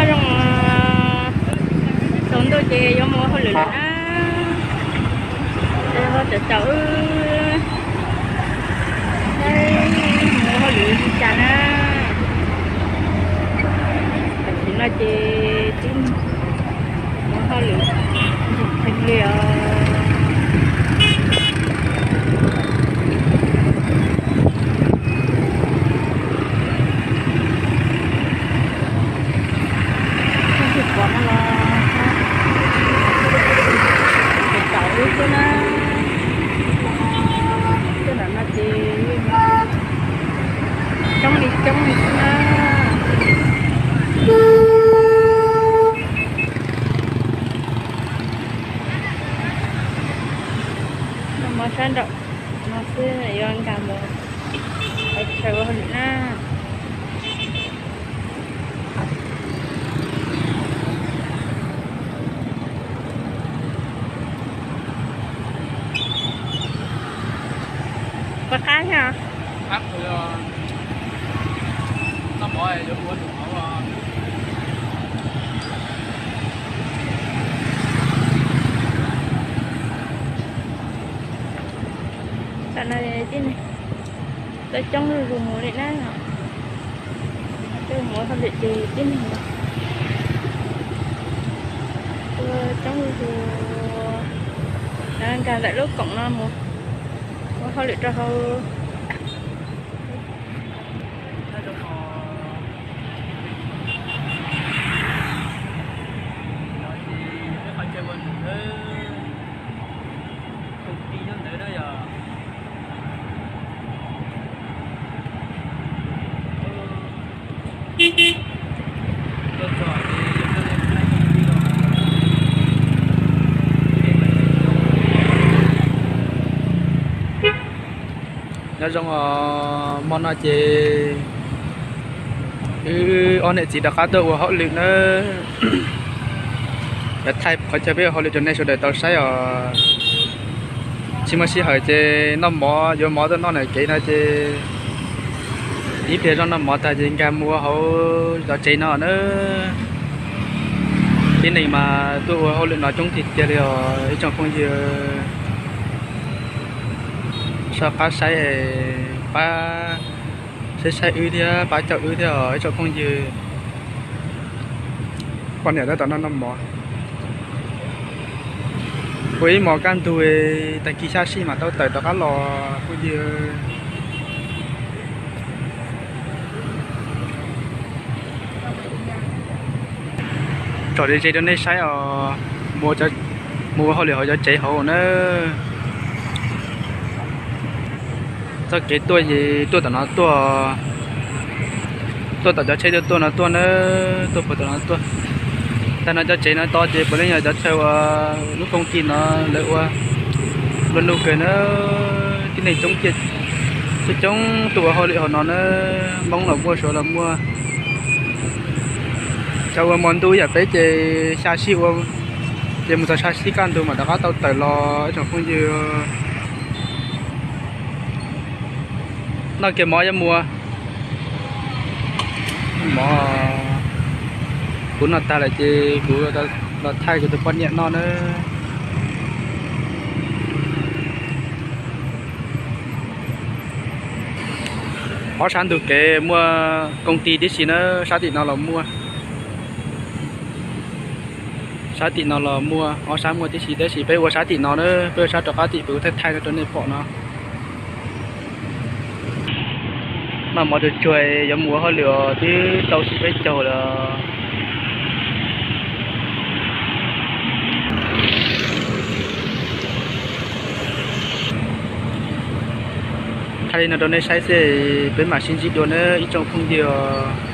Zoo, tsaus ntuj ces yuav mus ua hauj lwm lawm na. Cov caum wb saib mus ua hauj lwm li cas na. Tam sim no ces twb mus ua hauj lwm ntxim heev li os. Tus pom no los caum wb xwb na. Tej nram no ces coob li coob li xwb na. Noj mov sab nraum no xwb, yuav nkag mus qhov chaw ua hauj lwm na. Puas qab thiab? Tam no tib neeg tuaj coob zuj zus mus li na. Tuaj mus ua hauj lwm ces tib neeg tuaj coob zuj zus, nkag ntawm lub koom no mus ua hauj lwm rau hauv. Nyob zoo os, hmo no ces wb ob niam txiv rov qab tuaj ua hauj lwm nawb. Yuav thaij qhov chaw peb ua hauj lwm rau nej sawv daws tau saib os. Tsis muaj sij hawm ces noj mov, yuav mov tuaj noj ntawm kev no ces ib pliag zoj noj mov tag ces nkag mus ua hauv zov tsev no na. Tib neeg mas tuaj ua hauj lwm no coob tiag tiag li os ib tsoom phooj ywg. Soj qab saib, pab saib saib wb thiab pab caum wb thiab os ib tsoom phooj ywg. Poj niam tab tom noj noj mov. Ua ib hmos kaj ntug, tag kis xya sij mas tau tawm rov qab los phooj ywg. Tsom ze ze rau nej saib os, mus ua hauj lwm hauv cov tsev hauv na. Txoj kev tuaj ces tuaj tom no tuaj, tuaj tom cov tsheb tuaj tuaj no tuaj na, tuaj puag tom no tuaj. Tag no cov tsev no to ces puav leej yog cov chaw uas lub koom tij no lawv ua, lua nug kawg na. Tib neeg coob tiag, coob coob tuaj ua hauj lwm hauv no na. Hmoob los muaj, Suav los muaj. Cov ua hmo ntuj yam peb ces xya sij ua, ces mus txog xya sij kaj ntug mas rov qab tau tawm los ib tsoom phooj ywg. Noj kiag mov yuav mus. Mov kuv noj tag lawm ces kuv los thaij kuv tus poj niam noj na. Ob sab ntug kev muaj koom tij tib si na, sab tim no los muaj. Sab tim no los muaj, ob sab muaj tib si, tab sis peb ua sab tim no na, peb ua sab rov qab tim kuv thaij thaij no rau nej pom no. Noj mov tsuag tsuag yuav mus ua hauj lwm os, twb tau xya peb caug lawm. Thaij li no rau nej saib xwb, peb mam sib ntsib dua na ib tsoom phooj ywg os.